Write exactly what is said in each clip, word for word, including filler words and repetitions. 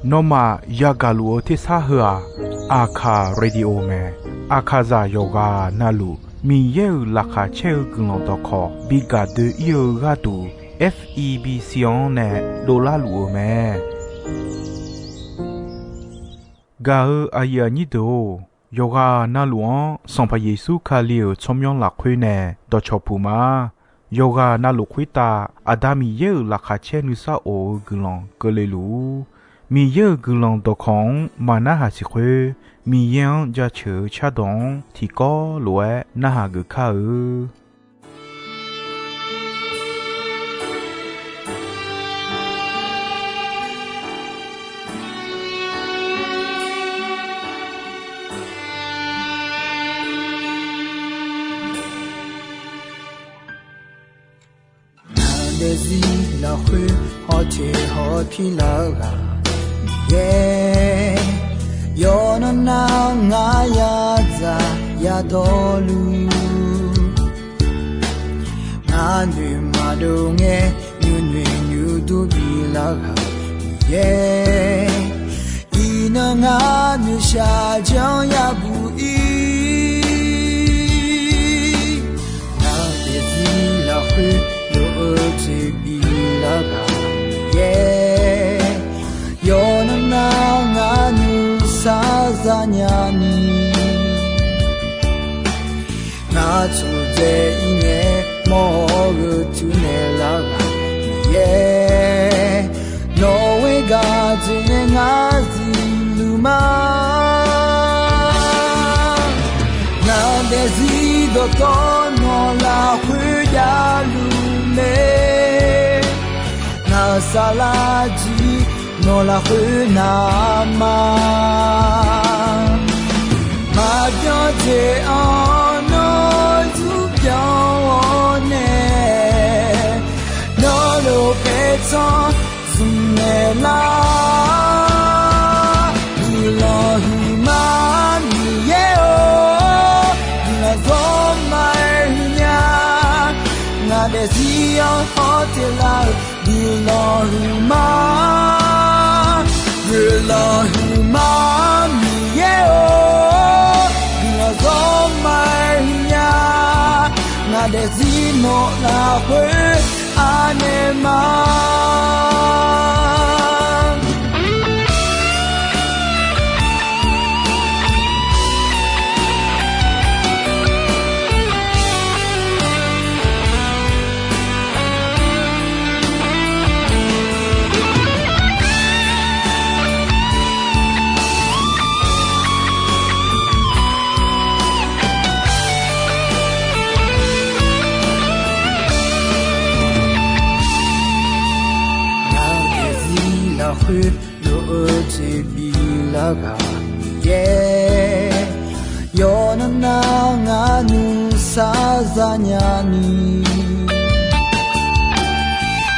Nawmaf yagaq luf-eu tersar heu-aq, Aqkaq radio mae. Aqkaqzaq yawqghaq navluf Miqyaer-euq laqkhaq caer-eu guiqlanq dawqkawq bi gaq doe-ir-eu gharduq, F E B C-anr nae dovlar luf-eu mae. Gaq-eu aqyuif aqnyir deuq-or, yawqghaq navluf-anr Sanqpaq Yeqsur Kali-euq tsawrmyanr lafkhoer nae dawqcawq puq ma. Yawqghaq navluf khoertav Aqda Miqyaer-euq laqkhaq caer nuisar of-eu guiqlanq keuvle luf-ur. Miqyaer-euq guiqlanq dawqkawq-anr maqnarhaq siq khoer, Miqyaer-anr jaceuq-eu cardawq-anr tiqkawv lof-aer narhaq geuf kar-eu. Ngaq daefzir lafkhoer hawteq hawpir lar-eu ghaq Miqyaer, yawqnan nar ngar yadzaq yadawrluf, ngar noeqma dov ngae nuinoeq nuidur bilar ghaq Miqyaer, iqnan ngar noeqshaq janr yabuq ir. Ngaq daefzir lafkhoer lof-eu jeq bilar ghaq Miqyaer, yawqnan nar ngar nuisar zanya ni, ngar tmqdzae ir ngae mawr-eu tuinaeq lar ghaq Miqyaer, nawq-eu gaq jeq nae ngar zifluf ma. Ngaq daefzir dawqtawv nawq lafkhoer javluf mae. Ngaq-euq saflar jir nawq lafkhoer navma, maqbyan jeq-anr nawr zurbyan-awr nae, nawr lof paertsanr zmq naeq lar. Guiqlanq huiqma Miqyaer-or, guiqlanq zawr ma-aer huiqnya. Ngaq daefzir-anr hawteq lar-eu guiqlanq huiqma, guiqlanq huiqma Miqyaer-or, guiqlanq zawr ma-aer huiqnya. Ngaq daefzir nawq lafkhoer anaeq ma. Ngaq-euq daefzir lafkhoer lof-eu jeq bilar ghaq Miqyaer, yawqnan nar ngar nuisar zanya ni,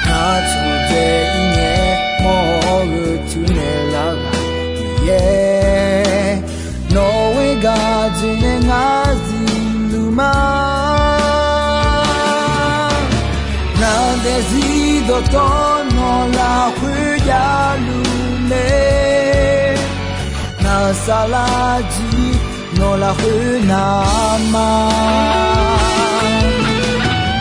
ngar tmqdzae ir ngae mawr-eu tuinaeq lar ghaq Miqyaer, nawq-eu gaq jeq nae ngar zifluf ma. Ngaq daefzir dawqtawv nawq lafkhoer javluf mae. Ngaq-euq saflar jir nawq lafkhoer navma,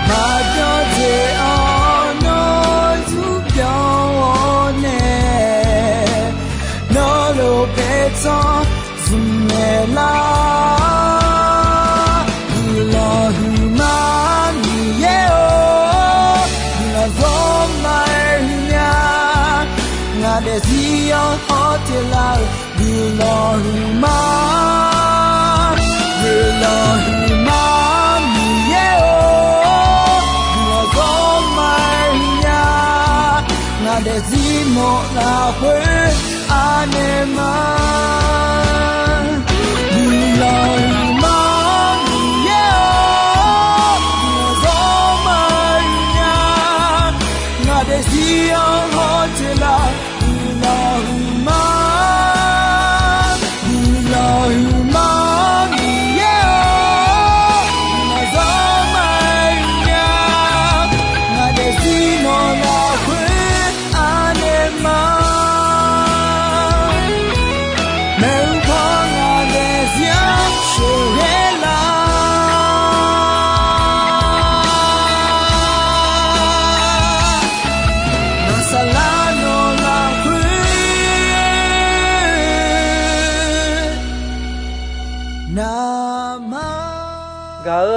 maqbyan jeq-anr nawr zurbyan-awr nae, nawr lof paertsanr zmq naeq lar. Guiqlanq huiqma Miqyaer-or, guiqlanq zawr ma-aer huiqnya. Ngaq daefzir-anr hawteq lar-eu guiqlanq huiqma, guiqlanq huiqma Miqyaer-or, guiqlanq zawr ma-aer huiqnya. Ngaq daefzir nawq lafkhoer anaeq ma. Guiqlanq huiqma Miqyaer-or, guiqlanq zawr ma-aer huiqnya. Ngaq daefzir-anr hawteq lar-eu guiqlanq huiqma, guiqlanq huiqma Miqyaer-or, guiqlanq zawr ma-aer huiqnya. Ngaq daefzir nawq lafkhoer anaeq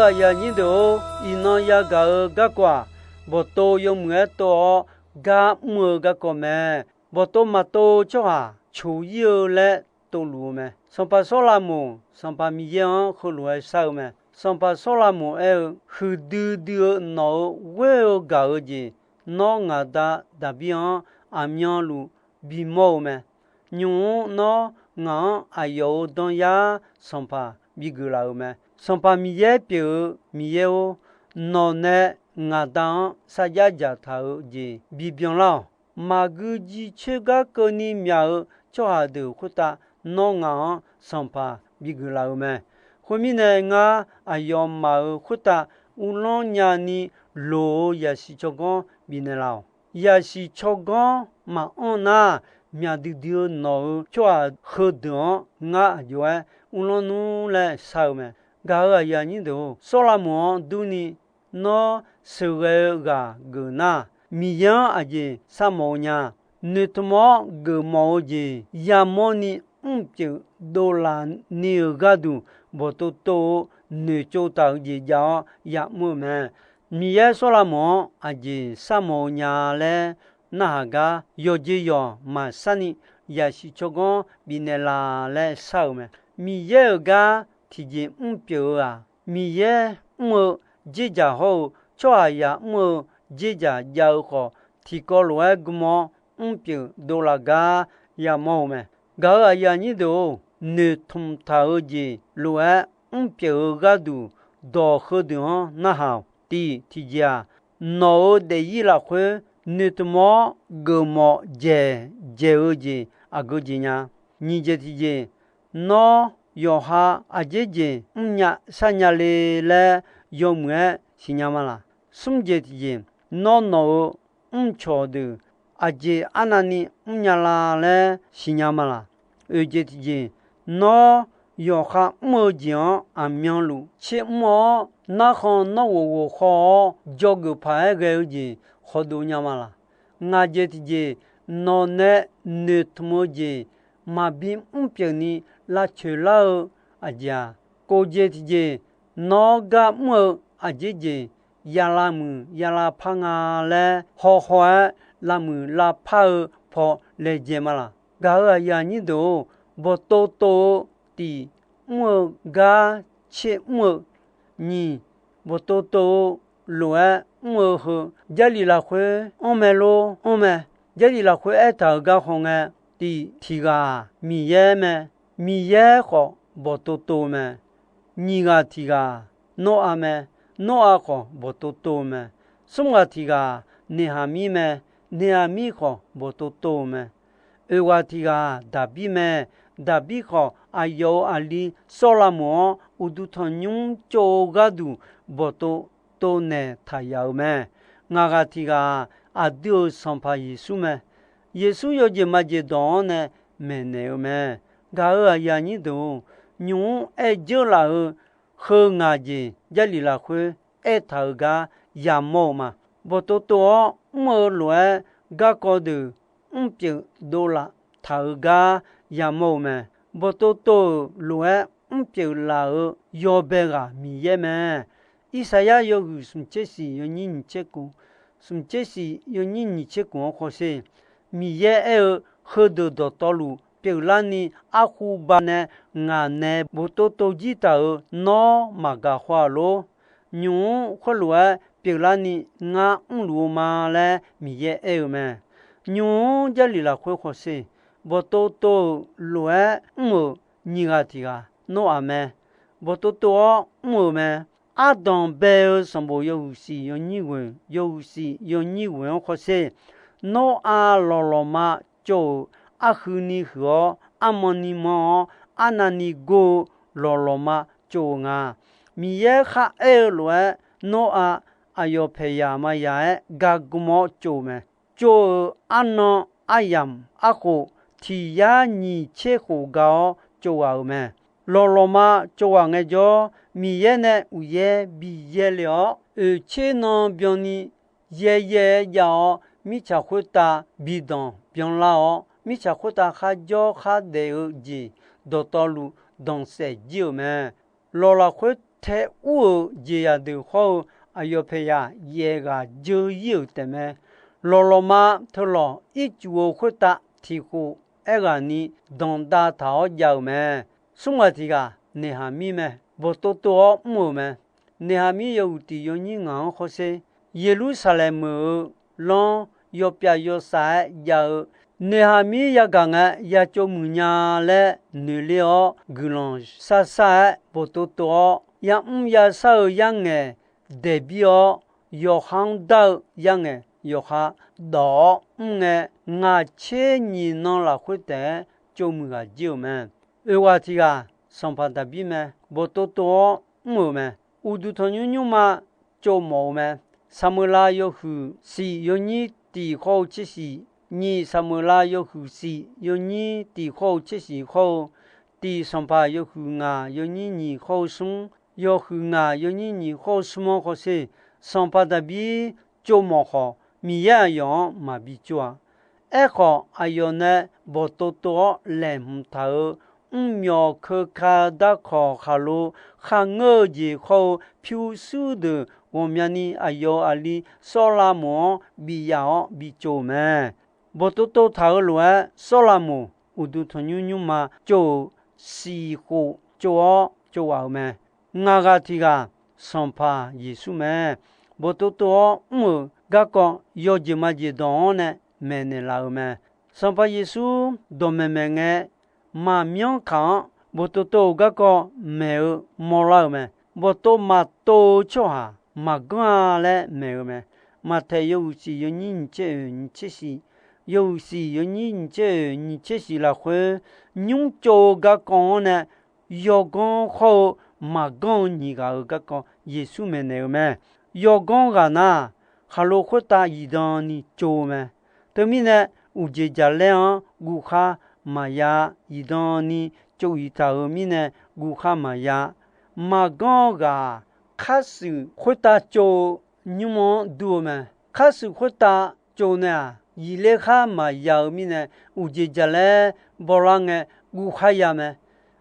Aqyuif aqnyir deuq-or, iqnan yagaq-eu garkawv-aq, bawqtov yawmuiq-aer tov-awr gar mr-eu garkawv mae. Bawqtov maqtov-eu tsawrhaq coq-ir-eu laer tovluf-eu mae. Sanqpaq Sawrlavmoq Sanqpaq Miqyaer-anr heulof-aer shar-eu mae. Sanqpaq Sawrlavmoq aer-eu, Huiqdui dui-eu nawq-euq ghoer-eu gaq-eu jeq, nawr ngaq da Daqbir-anr aqmyanluf bimawr-eu mae. Nymq-mr nawr ngaq-anr aqyawf-euq danryar sanqpaq bigeuf laf-euq mae. Sanqpaq Miqyaer pyeuf-eu Miqyaer-or, nawq nae ngaq da-anr sarjax dzaqtaq-eu jeq bibyan lar-awq. Maqgui jiv coer gar keuvni myaq-euq tsawrhaq deuq khoertav nawr ngaq-anr sanqpaq bigeuf laf-euq mae. Khoermirnae, ngar aqyawfmaf-euq khoertav uvlanr nyani loq-eu yasiq tsawrganr bifnaeq laf-awq. Yasiq tsawrganr maqanr nar, myaq duidui-eu nawq-euq tsawrhaq heudeuq-anr ngar aqjox-aer uvlanr nmr laer shar-eu mae. Gaq-euq aqyuif aqnyir deuq-or, Sawrlavmoq-anr durni nawr sheuqghae-eu ghaq geuf nar, Miqyaer-anr aqjeq sharmawf-eu nya. Noeqtmq-awr geufmawf-eu jeq yamawrni mrpyeuf dovlaf ni-euq gharduq, bawqtov tov-eu noeqtsov taq-euq jeq jav-awr ya'mr-eu mae. Miqyaer Sawrlavmoq-anr aqjeq sharmawf-eu nya laer narhaq gar, yawqjeq yawq maqsharni yasiq tsawrganr bifnaeq laf laer shar-euq mae. Miqyaer-euq gar tiqjeq mrpyeuf-eu-aq, Miqyaer mr-eu dzerdzaq hawr-eu tsawrhaqzaq mr-eu dzerdzaq jav-eu khawf, tiqkawv lof-aer gm-awr mrpyeuf dovlaf gar yamawr-eu mae. Gaq-euq aqyuif aqnyir deuq-or, noeqtmq taq-eu jeq lof-aer mrpyeuf-eu gharduq dawq heudeuq-anr narhaq-awq. Tiq tiqjeq-aq, nawq-euq daefzir lafkhoer noeqtmq-awr geufmawf dzaeq dzaeq-eu jeq aqgeu jeq nya. Nyiq jeq tiqjeq, nawr yawqha aqjeq jeq mrnya sharnya le laer yawmuiq-aer siqnya ma laq? Smr jeq tiqjeq, nawr nawq-euq mrcawq deuq aqjeq arnavni mrnya la laer siqnya ma laq? Oeq jeq tiqjeq, nawr yawqha mr-eu jeq-anr aqmyanluf tser mr-awr, narkhan nawr ghof ghof khaw-awr dzawgeuf paq-aer ghae-eu jeq khawdov nya ma laq? Ngaq jeq tiqjeq, nawq nae noeqtmq-eu jeq maqbi mrpyeuf ni lavcoeq lar-eu aqjeq-aq, kov jeq tiqjeq, nawr gar mr-eu aqjeq jeq ya lavmuiq ya lavpar nga laer hawhaw-aer lavmuiq lavpar-eu paw laejae ma laq? Gaq-euq aqyuif aqnyir deuq-or, bawqtov tov-eu tiq mr-eu gar tser mr-eu, nyiq, bawqtov tov-eu lof-aer mr-eu heu, Jarlif lafkhoer anr mae lor? Anr mae. Jarlif lafkhoer aertaq-euq gar khawf ngae, tiq tiq ghaq-aq Miqyaer mae. Miqyaer khawf bawqtov tov-eu mae. Nyiq ghaq tiq ghaq-aq Noraq mae. Noraq khawf bawqtov tov-eu mae. Smr ghaq tiq ghaq-aq Neqhaqmir mae. Neqhaqmir khawf bawqtov tov-eu mae. Oeq ghaq tiq ghaq-aq Daqbir mae. Daqbir khawf, aqyawf-euq aqli Sawrlavmoq-anr uqduq tanqnymr tsov-eu gharduq bawqtov tov naeqtaq yaf-euq mae. Ngaq ghaq tiq ghaq-aq, aqdui-euq Sanqpaq Yeqsur mae. Yeqsur yawjeq majeq dawq-anr nae maeqnaeq-eu mae. Gaq-euq aqyuif aqnyir deuq-or, nymq-mr aer dzeur laf-eu heu ngaq jeq Jarlif lafkhoer aertaq-euq gar yamawr-eu ma. Bawqtov tov-awr mr-eu lof-aer garkawv deuq mrpyeuf dovlaf taq-euq gar yamawr-eu mae. Bawqtov tov-euq lof-aer mrpyeuf laf-euq yawbae ghaq Miqyaer mae. Irsaqyar yawhuiq smq tser siq yawnyir nyiq tser kof, smq tser siq yawnyir nyiq tser kof-anr khawsher. Miqyaer aer-eu, heudeuq dawqtawvluf pyeuflarni arkhu ba nae ngaq nae bawqtov tov jir taq-euq nawr maqgaq khawf-a lor. Nymq-mr khoerlof-aer pyeuflarni ngar mrluf-eu ma laer Miqyaer aer-eu mae. Nymq-mr Jarlif lafkhoer khawsher. Bawqtov tov-euq lof-aer mr-euq nyiq ghaq tiq ghaq Noraq mae. Bawqtov tov-awr mr-euq mae. Ardanq bae-eu sanqbof yawhuiq siq yawnyir ghoeq, yawhuiq siq yawnyir ghoeq-anr khawsher. Noraq lawqlawqma tsov-euq, arhuini huiq-awr, armanni man-awr, arnavni gor-eu lawqlawqma tsov-euq nga. Miqyaer kharaer-eu lof-aer Noraq aqyawf paeqyaq maqyaq-aer gagm-awr tsov-eu mae. Tsov-euq arnan aryamq arkhof tiq yar nyiq tser khof ga-awr tsov ghaq-euq mae. Lawqlawqma tsov ghaq ngaejawr, Miqyaer nae uqyaer bi yaer le-awr, oeq tser nan byanni yaer yaer-aer jav-awr, mirtsaq khoertav bi danq byanlar-awr, mirtsaq khoertav kharjawr khardaef-eu jeq dawqtawvluf danqsaef jir-euq mae. Lawq lafkhoer tae ur-euq jeqzaq deuq hawr-eu aqyawf paeqyaq yaef ghaq dzeur-ir-euq taefmae. Lawqlawqma teulawq ircuf-eu khoertav tiq khof aerghaqni danqdav taq-awr jav-euq mae. Smr ghaq tiq ghaq Neqhaqmir mae. Bawqtov tov-awr mr-euq mae. Neqhaqmir yawhuiq tiq yawnyir ngaq-anr hawsher. Yeqlursaqlaeq meuq-eu lanr yawpyav yawsaf-aer jav-eu, Neqhaqmir yagaq ngae ya tsov muiq nya laer noeqler-awr, guiqlanq sarsar-aer bawqtov tov-awr, yamr yashar-eu yarngaeq daeqbir-awr, yawqha-anr dar-eu yarngaeq yawqha dawq-awr mr ngae, ngaq tser nyiq nan lafkhoer taef-aer tsov muiq ghaq jir-euq mae. Oeq ghaq tiq ghaq sanqpaq Daqbir mae. Bawqtov tov-awr mr-euq mae. Uqduq tanqnymr nymrma tsov mawf-eu mae. Saqmeuqlav yawhuiq siq yawnyir tiq khawr-eu tser siq, nyiq Saqmeuqlav yawhuiq siq yawnyir tiq khawr-eu tser siq khawr-eu, tiq Sanqpaq yawhuiq ngaq yawnyir nyiq khawr-eu smr, yawhuiq ngaq yawnyir nyiq khawr-eu smr-anr hawsher. Sanqpaq Daqbir tsov mawf khawf, Miqyaer aqyawf-anr maqbi tsov-a. Aerkhawf, aqyawf nae bawqtov tov-awr laeqhmq taq-euq mrmyawq keuka darkawq khaqlo kharngeur-eu jeq khawr-eu pyurshuir deuq ghawqmyani aqyawf-euq aqli Sawrlavmoq-anr bif yaf-awr bi tsov-euq mae. Bawqtov tov taq-euq lof-aer Sawrlavmoq uqduq tanqnymr nymrma tsov-euq siq khof tsov-awr tsov ghaq-euq mae. Ngaq ghaq tiq ghaq Sanqpaq Yeqsur mae. Bawqtov tov-awr mr-euq garkawv yawjeq majeq dawq-anr nae maeqnaeq laf-euq mae. Sanqpaq Yeqsur dawqmaeq maeq ngae, maqmyanr kaq-anr bawqtov tov-euq garkawv maeq-eu mawrlar-euq mae. Bawqtov maqtov-eu tsawrhaq maqganr-a laer maeq-eu mae. Maqtaeq yawhuiq siq yawnyir nyiq tser oeq nyiq tser siq, yawhuiq siq yawnyir nyiq tser oeq nyiq tser siq lafkhoer, nymr tsov-eu garkawv-anr nae yawganr khawr-eu maqganr-eu nyiq ghaq-euq garkawv Yeqsur maeqnaeq-eu mae. Yawganr ghaq nar, khaqlo khoertav zifdan ni tsov-eu mae. Teumirnae, uqjeq jaqlaer-anr guvkhar maqya, zifdan ni tsov zif taq-euq mirnae guvkhar maqya. Maqganr-eu ghaq-aq, kharshuif khoertav tsov-eu nymr-anr dur-eu mae. Kharshuif khoertav tsov nae-aq, zifler khar maqya-eu mirnae, uqjeq jaqlaer bawlar ngae guvkhar ya mae.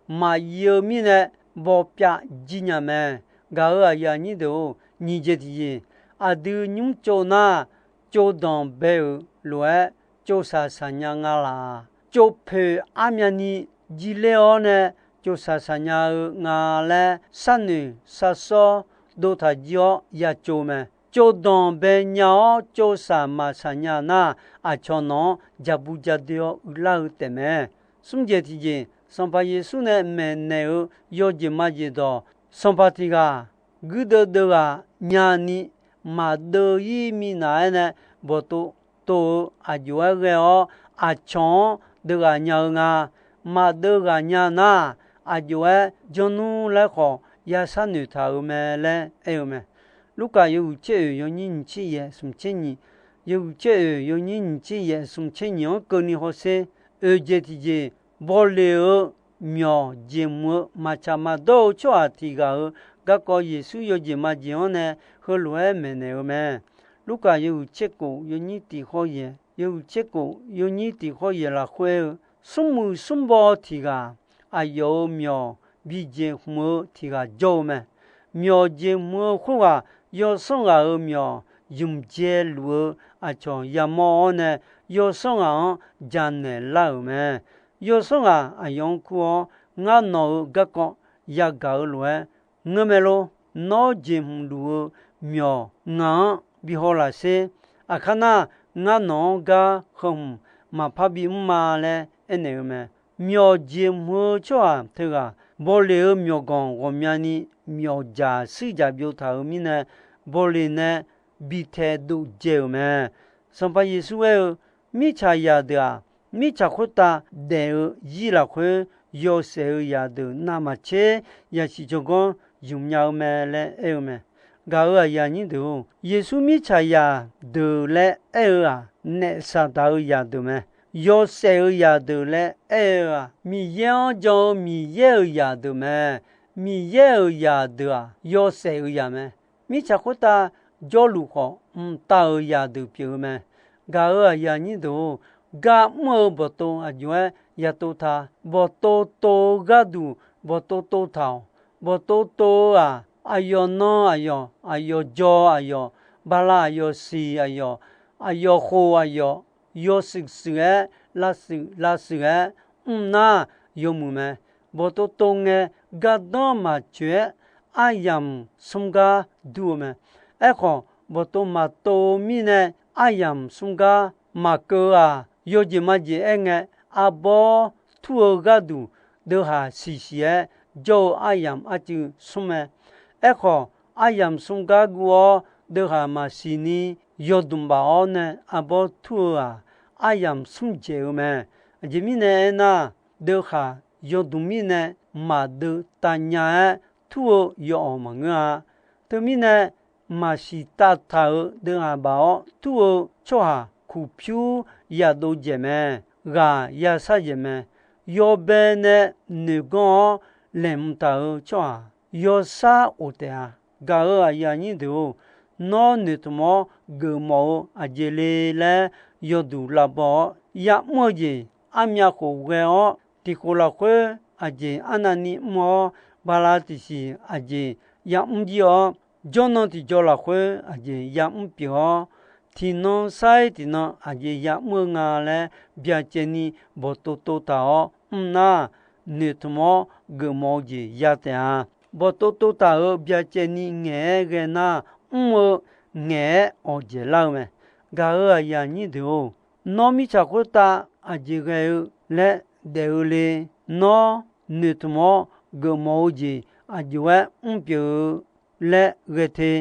Maqzif-eu mirnae bawpyav jir nya mae. Gaq-euq aqyuif aqnyir deuq-or, nyiq jeq tiqjeq, aqdui nymr tsov nar, tsov danqbae-euq lof-aer tsov saq saqnya nga laq? Tsov poeq armyavni jirler-awr nae tsov saq saqnya-eu nga laer sharnoeq sharsawr dov taq jir-awr ya tsov mae. Tsov danqbae nya-awr tsov saq maq saqnya nar, aqcawq nawq-anr jaqbu jadoe-awr uiqlar-eu taefmae. Smr jeq tiqjeq, Sanqpaq Yeqsur nae maeqnaeq-eu yawjeq majeq dawq, sanqpaq tiq ghaq guirdeuv deuv ghaq nyani maqdeuv-ir minav-aer nae bawqtov tov-eu aqjox-aer ghae-awr, aqcawq-anr deuv ghaq nya-eu nga. Maqdeuv ghaq nya nar, aqjox-aer janr nmr laer khawf ya sharnoeq taq-euq mae laer aer-eu mae. Lurkaf yawhuiq tser oeq yawnyir nyiq tser yaeq smq tser nyiq, yawhuiq tser oeq yawnyir nyiq tser yaeq smq tser nyiq-anr keuvni hawsher. Oeq jeq tiqjeq, bawleq-eu myawq jeqhmq-eu maqtsaq maqdawr-eu tsawrhaq tiq ghaq-euq garkawv Yeqsur yawjeq majeq-anr nae heulof-aer maeqnaeq-eu mae. Lurkaf yawhuiq tser kof yawnyir tiq khawr yaeq, yawhuiq tser kof yawnyir tiq khawr yaeq lafkhoer-eu, smrmuiq smrbaw tiq ghaq aqyawf-euq myawq bi jeqhmq-eu tiq ghaq jawr-eu mae. Myawq jeqhmq-eu khoerghaq yawsanr ghaq-euq myawq zmq dzae luf-eu aqcawq yamawr-awr nae, yawsanr ghaq-anr janaeq lar-euq mae. Yawsanr ghaq aqyawf-anr kur-awr, ngar nawq-euq garkawv yagaq-eu lof-aer ngeur mae lor. Nawr jeqhmq luf-eu myawq ngaq-anr bi haw laf sher. Aqkar nar, ngar nawq-anr gar heu hmq maqpar bimr ma laer aernaeq-eu mae. Myawq jeqhmq-eu tsawrhaq teughaq bawleq-eu myawqganq ghawqmyani myawqjaq shuirjaq byov taq-euq mirnae, bawleq nae bi taedov dzae-euq mae. Sanqpaq Yeqsur aer-eu, mirtsaq zaqdeuq-aq, mirtsaq khoertav daef-eu zir lafkhoer yawshaef-eu zaqdeuq navmaqtser yasiq jawrganr zmq nya-eu mae laer aer-eu mae. Gaq-euq aqyuif aqnyir deuq-or, Yeqsur mirtsaq zaqdeuq laer aer-eu-aq, naef Saqdaq-euq zaqdeuq mae. Yawshaef-eu zaqdeuq laer aer-eu-aq, Miqyaer-anr jan-eu Miqyaer-euq zaqdeuq mae. Miqyaer-euq zaqdeuq-aq, yawshaef-eu zaq mae. Mirtsaq khoertav jawrluf khawf, mqtav-euq zaqdeuq pyeuf-eu mae. Gaq-euq aqyuif aqnyir deuq-or, gar mr-eu bawqtov aqjox-aer ya tov ta. Bawqtov tov-eu gharduq bawqtov tov taq-awq. Bawqtov tov-eu-aq, aqyawf nan aqyawf, aqyawf jaw aqyawf, bala aqyawf siq aqyawf, aqyawf khof aqyawf, yawshuif shuif-aer, lavshuif lavshuif-aer mr nar yawmuiq mae. Bawqtov tov ngae, gardanr maqtsoeq-aer aryamq smr gar dur-eu mae. Aerkhawf, bawqtov maqtov-eu mirnae aryamq smr gar maqkeuv-aq, yawjeq majeq aer ngae, arbawr tur-eu gharduq deuvhaq siqsiq-aer jawr-eu aryamq arcuiv smr mae. Aerkhawf, aryamq smr gar guv-awr deuvhaq maqsiq ni yawdmq baf-awr nae arbawr tur-eu-aq, aryamq smr dzaeq-eu mae. Aqjeq mirnae aernar, deuvhaq yawdmq mirnae maqdeuv tavnya-aer tur-eu yaw-awq maqngeur-a. Teumirnae, maqsiq tavtaq-euq deuvhaq baf-awr tur-eu tsawrhaq kuqpyur yadov dzaeq mae. Ghaq yashar dzaeq mae. Yawbae nae noeq ganr-awr laeqhmq taq-euq tsawrhaq yawshar of taef-a. Gaq-euq aqyuif aqnyir deuq-or, nawr noeqtmq-awr geufmawf-eu aqjeq le laer yawduq lavbaw-awr ya'mr-eu jeq armyav khof ghae-awr, tiqkhof lafkhoer aqjeq arnavni mr-awr, bala tiqsiq aqjeq ya'mr jir-awr, jawrnan tiqjaw lafkhoer aqjeq ya'mr pyeuf-awr, tiqnan sar-iq tiqnan aqjeq ya'mr-eu nga laer byacaevni bawqtov tov taq-awr mr nar, noeqtmq-awr geufmawf-eu jeq ya taef-a. Bawqtov tov taq-euq byacaevni ngaeq-aer ghae nar, mr-eu ngaeq-aer awqdzaeq lar-eu mae. Gaq-euq aqyuif aqnyir deuq-or, nawr mirtsaq khoertav aqjeq ghae-eu laer daef-eu le. Nawr noeqtmq-awr geufmawf-eu jeq aqjox-aer mr pyeuf-eu laer ghae te.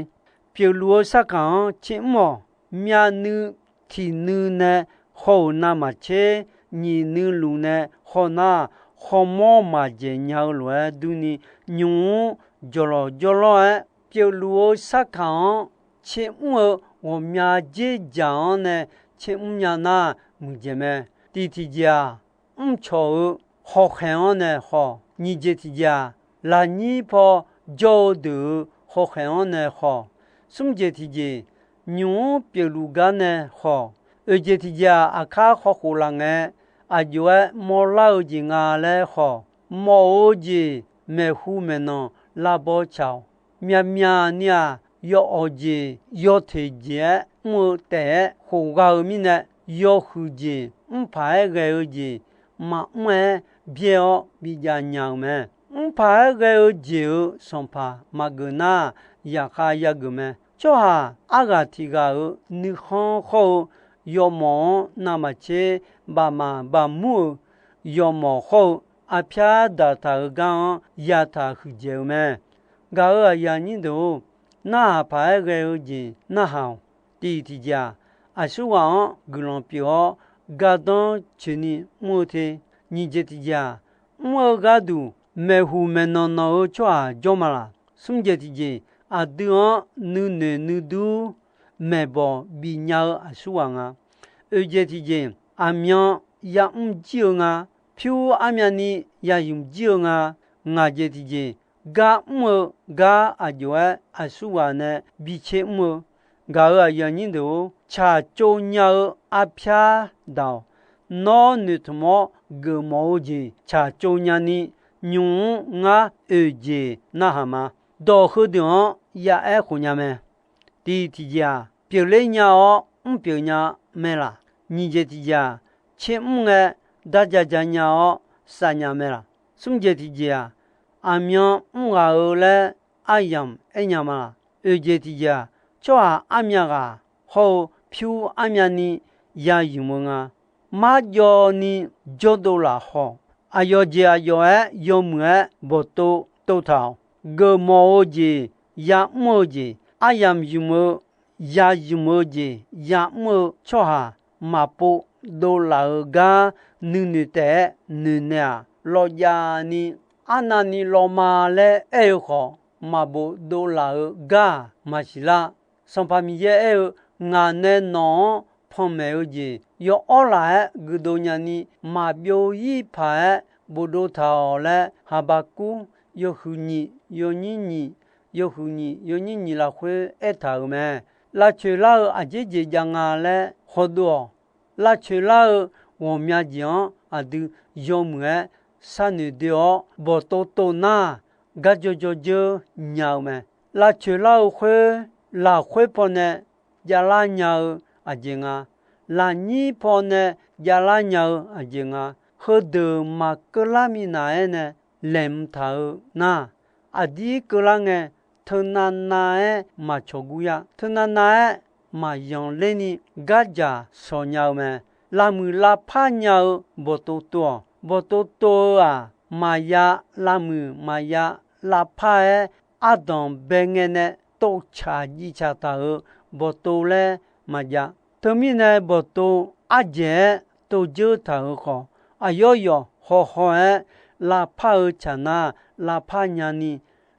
Pyeufluf-eu sarkaq-anr tser mr-awq. Myavnuiv tiqnuiv nae haw-euq navmaqtser, nyiq nuiluf nae haw nar, hawmawr maqdzaeq nya-eu lof-aer durni, nymq-mr jawqlawq jawrlawr-aer pyeufluf-eu sarkaq-anr tser mr-eu ghawqmya dzerdzaq-anr nae tser mr nya nar muiqdzaeq mae. Tiq tiqjeq-aq, mrcawq-eu hawkhaeq-anr nae haw. Nyiq jeq tiqjeq-aq, lafnyir paw jawr-eu deuq-euq hawkhaeq-anr nae haw. Smr jeq tiqjeq, nymq-mr pyeufluf gar nae haw. Oeq jeq tiqjeq-aq, aqkar khawkhof laf ngae, aqjox-aer mawrlar-eu jeq nga laer haw. Mawf-eu jeq maeqhu maeqnan lavbaw tsaq-awq. Myaqmyaq ni-aq, yawawq jeq yawteq jeq-aer mr-eu taef-aer khofgha-eu mirnae, yawhuiq jeq mrpaq-aer ghae-eu jeq maqmr-aer byaer-awr bijav nya-eu mae. Mrpaq-aer ghae-eu jeq-euq sanqpaq maqgeuf nar, zaqkhav yageuf mae. Tsawrhaq arghaq tiq ghaq-euq nuikhanr khawr-eu yawmawf-anr navmaqtser bafmaf bafmur-euq yawmawf hawr-eu arpyar daqtaq-euq gar-anr yataq huiqdzaeq-eu mae. Gaq-euq aqyuif aqnyir deuq-or, narhaq paq-aer ghae-eu jeq narhaq-awq. Tiq tiqjeq-aq, aqsurghaq-anr guiqlanq pyeuf-awr gardanr coeqni mr-eu te. Nyiq jeq tiqjeq-aq, mr-eu gharduq maeqhu maeqnan nan-eu tsawrhaq jawr ma laq? Smr jeq tiqjeq, aqdui-anr nuinoeq nuidur maeqbawq bifnya-eu aqsurghaq nga. Oeq jeq tiqjeq, aqmyan ya'mr jir-eu nga. Pyur armyavni yazmq jir-eu nga. Ngaq jeq tiqjeq, gar mr-eu gar aqjox-aer aqsurghaq nae bitser mr-eu. Gaq-euq aqyuif aqnyir deuq-or, tsaqtsov nya-eu arpyar daq-awq. Nawr noeqtmq-awr geufmawf-eu jeq tsaqtsov nyani, nymq-mr ngar oeq jeq narhaq ma. Dawq heudeuq-anr yaaer khof nya mae. Tiq tiqjeq-aq, pyeufler nya-awr mrpyeuf nya mae laq? Nyiq jeq tiqjeq-aq, tser mr ngae darja ja nya-awr saf nya mae laq? Smr jeq tiqjeq-aq, aqmyan mr ghaq-eu laer aryamq aer nya ma laq? Oeq jeq tiqjeq-aq, tsawrhaq armyav ghaq hawr-eu pyur armyavni yazmq-eu nga. Marjawvni jawrdov laf haw-awq. Aqyawf jeq aqyawf-aer yawmuiq-aer bawqtov tov taq-awq. Geufmawf-eu jeq, ya'mr-eu jeq, aryamq zmq-eu, yazmq-eu jeq, ya'mr-eu tsawrhaq maqpov dovlaf-eu gar nuinoeq taef-aer noeqnaeq-aq, lawqjavni arnavni lawma laer aer-eu khawf, maqbof dovlaf-eu gar-aq maqsiq lar. Sanqpaq Miqyaer aer-eu, Ngaq nae nawq-anr panmaeq-eu jeq yawawr laf-aer guiqdov nyani, maqbyov ir paq-aer bofdov taq-awq laer, Haqbaqkur yawhuiq nyiq yawnyir nyiq, yawhuiq nyiq yawnyir nyiq lafkhoer aertaq-euq mae. Lavcoeq lar-eu aqjeq jeq jav nga laer hawdov-awq. Lavcoeq lar-eu ghawqmya jeq-anr aqdui yawmuiq-aer sharnoeq doe-awr bawqtov tov nar, garjawr jawrjeur nya-eu mae. lavcoeq lar-eu khoer, lafkhoer pawnae javlar nya-eu aqjeq nga, lafnyir pawnae javlar nya-eu aqjeq nga, heudeuq maqkeuvlar minav-aer nae laeqhmq taq-eu nar, aqdir keuvlar ngae, teunav nav-aer maqcawq gur ya, teunav nav-aer maqyanq lerni gardzaq shawq nya-eu mae. Lavmuiq lavpar nya-eu bawqtov tov-awq. Bawqtov tov-eu-aq, maqya lavmuiq maqya lavpar-aer ardanq bae ngae nae tovcaq jivcaq taq-euq bawqtov laer maqjav. Teumirnae bawqtov ardzaeq-aer tovdzeur taq-euq khawf, aqyawf yawf hawhaw-aer lavpar-eu tsaq nar, lavpar nyani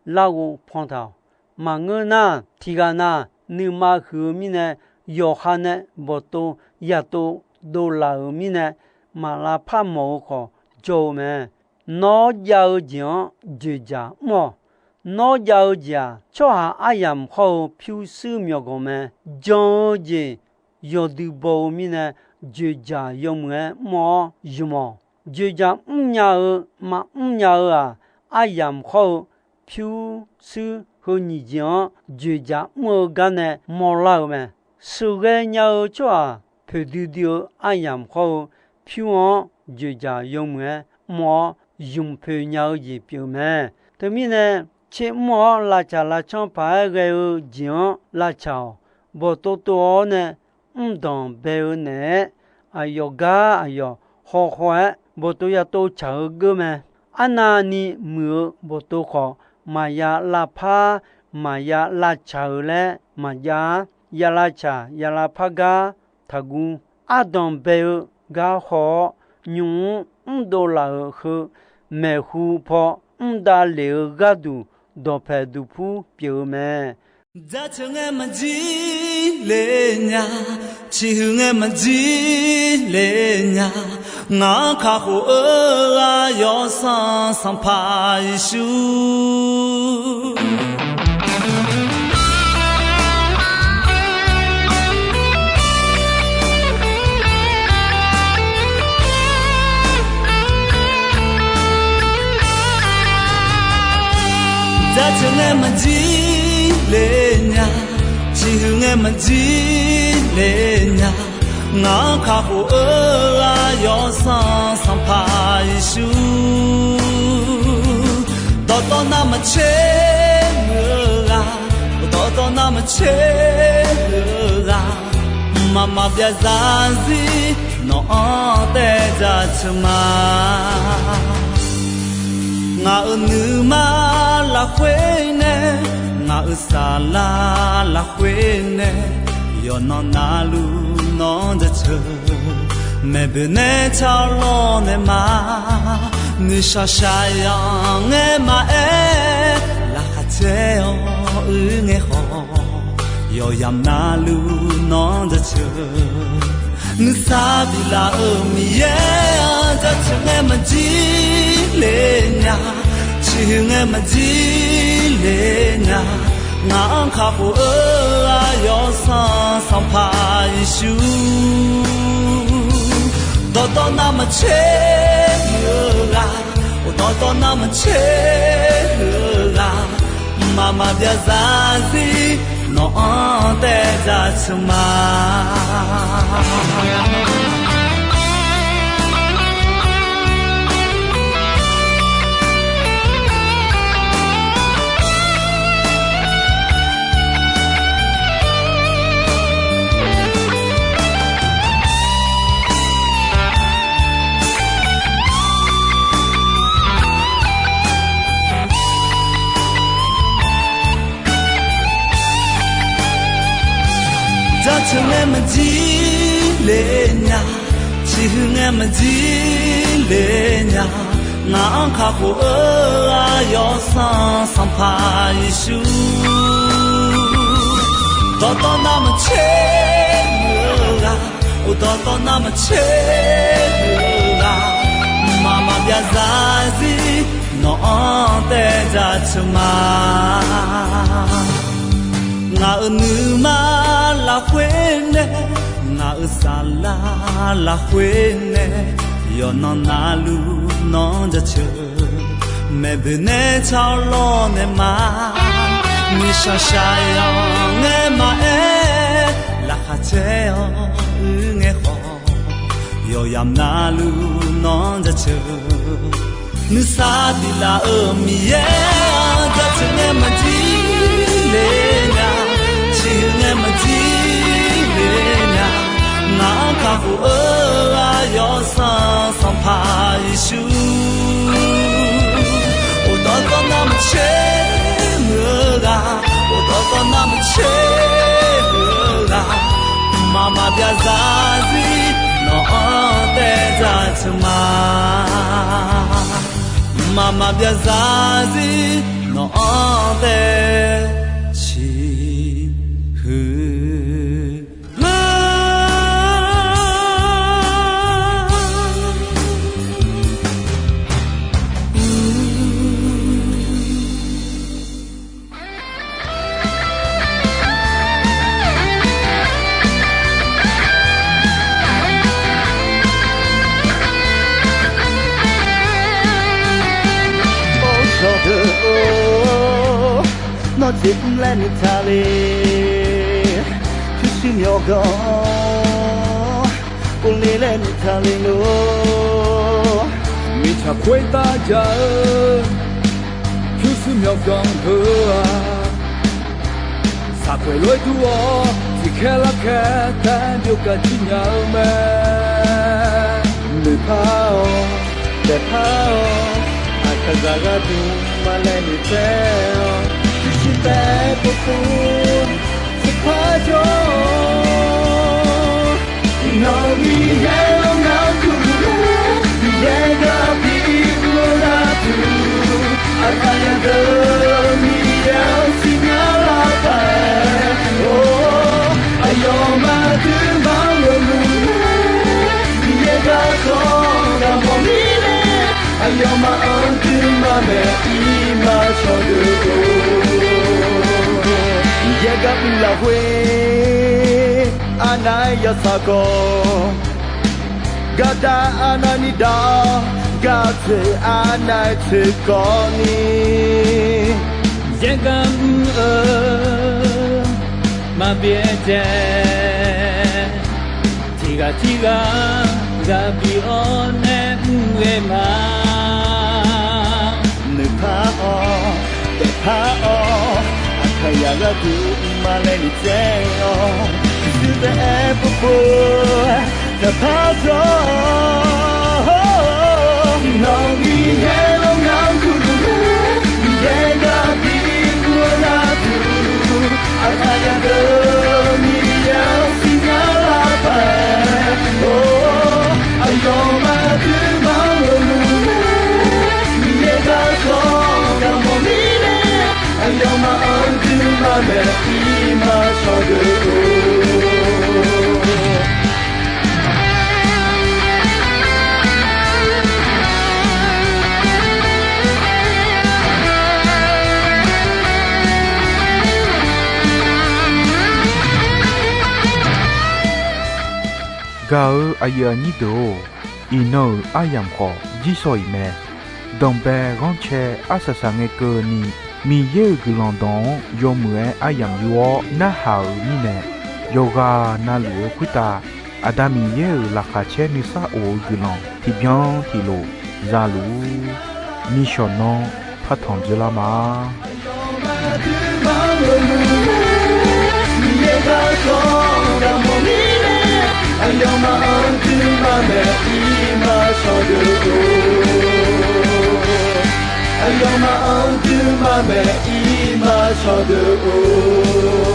larghov pan taq-awq. Maqngeur nar, tiqghaq na nuima huiq-eu mirnae, yawqha nae bawqtov yaqtov dovlaf-euq mirnae, maq lavpar mawf-eu khawf jawr-eu mae. Nawr jav-eu jeq-anr dzoeqdzaq mr-awq. Nawr jav-eu jeq-aq, tsawrhaq aryamq hawr-eu pyurshuir myawqganq mae. Jan-eu jeq yawdui baw-eu mirnae, dzoeqdzaq yawmuiq-aer mr-awr ymq-awq. Dzoeqdzaq mrnya-eu maqmr nya-eu-aq, aryamq hawr-eu pyurshuir heu nyiq jeq-anr dzoeqdzaq mr-eu gar nae mawrlar-eu mae. Sheuqghae nya-eu tsawrhaq poeqdui dui-eu aryamq hawr-eu pyur-anr dzoeqdzaq yawmuiq-aer mr-awr ymq poeq nya-eu jeq pyeuf mae. Teumirnae, tser mr-awr lavtsaq lavcanr paq-aer ghae-eu jeq-anr lavtsaq-awq. Bawqtov tov-awr nae mrdanq bae-eu naeq-aer, aqyawf gar aqyawf hawhaw-aer bawqtov yaqtov tsaq-eu geur mae. Arnavni muiq-eu bawqtov khawf, maqya lavpar maqya lavtsaq-eu laer maqjav-ar. Ya lavtsaq ya lavpar gar taqguv. Ardanq bae-eu gar haw-awr, nymq-mr mrdov laf-euq heu maeqhu paw mr davlef-eu gharduq dawqpaeq duqpur pyeuf-eu mae. Jaceuq ngae maqjir le nya, ciqhuiq ngae maqjir le nya, ngaq-anr kakhof-eu aqyawf sanq Sanqpaq Yeqsur. Jaceuq ngae maqjir le nya, ciqhuiq ngae maqjir le nya, ngaq-anr kakhof-eu aqyawf sanq Sanqpaq Yeqsur. Dawqtawv navmaqtser muiq-eu ghaq, dawqtawv navmaqtser muiq-eu ghaq, mqmaq byav zarzir nawq-anr taev jaceuq ma. Ngaq-euq nuima lafkhoer nae, ngaq-euq saflar lafkhoer nae, yawqnan navluf nawq-anr jaceuq. Maeqboeq nae tsawrlawr nae ma, nuishaq shaqyanq ngae maqaer, laqkhaq caer-awr uir ngae khawf, yawqyamq navluf nawq-anr jaceuq. Nuisar biflaf-euq Miqyaer-anr jaceuq ngae maqjir le nya, ciqhuiq ngae maqjir le nya, ngaq-anr kakhof-eu aqyawf sanq Sanqpaq Yeqsur. Dawqtawv navmaqtser muiq-eu ghaq, dawqtawv navmaqtser muiq-eu ghaq, mqmaq maqbyav zarzir nawq-anr taev jaceuq ma. Jaceuq ngae maqjir le nya, ciqhuiq ngae maqjir le nya, ngaq-anr kakhof-eu aqyawf sanq Sanqpaq Yeqsur. Dawqtawv navmaqtser muiq-eu ghaq, dawqtawv navmaqtser muiq-eu ghaq, mqmaq maqbyav zarzir nawq-anr taev jaceuq ma. Ngaq-euq nuima lafkhoer nae, ngaq-euq saflar lafkhoer nae, yawqnan navluf nawq-anr jaceuq. Maeqboeq nae tsawrlawr nae ma, Nuishaq shaqzanq ngae maqaer, laqkhaq caer-awr uir ngae khawf, yawqyamq navluf nawr jaceuq. Nuisar biflaf-euq Miqyaer-aq, jaceuq ngae maqjir le nya, ciqhuiq ngae maqjir le nya. Ngaq-anr kakhof-eu aqyawf Sanqpaq Sanqpaq Yeqsur, uqdawr dawrnar maqtser muiq-eu ghaq, uqdawr dawrnar maqtser muiq-eu ghaq, mqmaq maqbyav zarzir nawq-anr tae jaceuq ma. Mqmaq maqbyav zarzir nawq-anr tae ciqhuiq Or, shawr deuq-or, nawr jeq mr laer nuitaq le. Pyurshuir myawqganq-anr povle laer nuitaq le lor. Mirtsaq khoertav jaq-eu pyurshuir myawqganq heu-aq, saqkhoeq lof-aer dur-awr tiqkhaer larkhaer taef byov gaq jir nya-eu mae. Noeqpar-awq, daefpar-awq, aqkaqzaq gharduq maqlaeq noeqtsaev-awq. Pyurshuir taef-aer povpov, tiqpar jawr-awq. Nawq-euq Miqyaer-anr ngar kuv luf-eu, Miqyaer gar bi uvlanr-eu gharduq, aqkaqzaq deuq-eu Miqyaer-anr siqnya lar paq-aer, or, aqyawfmaf aqduimaf-anr lawqluf-eu, Miqyaer garkawv gaq mawf mirnae, aqyawfmaf aqduimaf maeq-ir ma cawqdeuq-or. Miqyaer gar uvlaf khoer, arnav-aer yawtsaq kawv, gardav arnavni dav-awr, gartsoeq arnav-aer tsoeq kawvni, yaergar mr-eu maqbyaer dzae, tiqghaq tirghaq ghaq bi-awr nae mr ghae ma. Noeqpar-awq, daefpar-awq, aqkaqzaq gharduq maqlaeq noeqtsaev-awq. Pyurshuir taef-aer povpov, daefpar jawr-awq. Nawq-euq Miqyaer-anr ngar kuv luf-eu, Miqyaer gar bi uvlanr-eu gharduq, aqkaqzaq deuq-eu Miqyaer-anr siqnya lar paq-aer, or, aqyawfmaf aqduimaf-anr lawqluf-eu, Miqyaer garkawv gaq mawf mirnae, aqyawfmaf aqduimaf maeq-ir ma cawqdeuq-or. Gaq-eu aqyuif aqnyir deuq-or, iqnan-euq aryamq khawf jirsawq iq mae. Danqbae ghanrcae arsaq saq ngae keuvni, Miqyaer-euq guiqlanq dawq-anr yawmuiq-aer aryamq yur-awr narhaq-euq mirnae, yawqghaq navluf-eu khoertav Aqda Miqyaer-euq laqkhaq caer nuisar of-eu guiqlanq tiqbyan tiqlof za luf-ur. Nishawq nanr partanq dzeurlar ma. Aqyawfmaf aqduimaf maeq-ir ma cawqdeuq-or.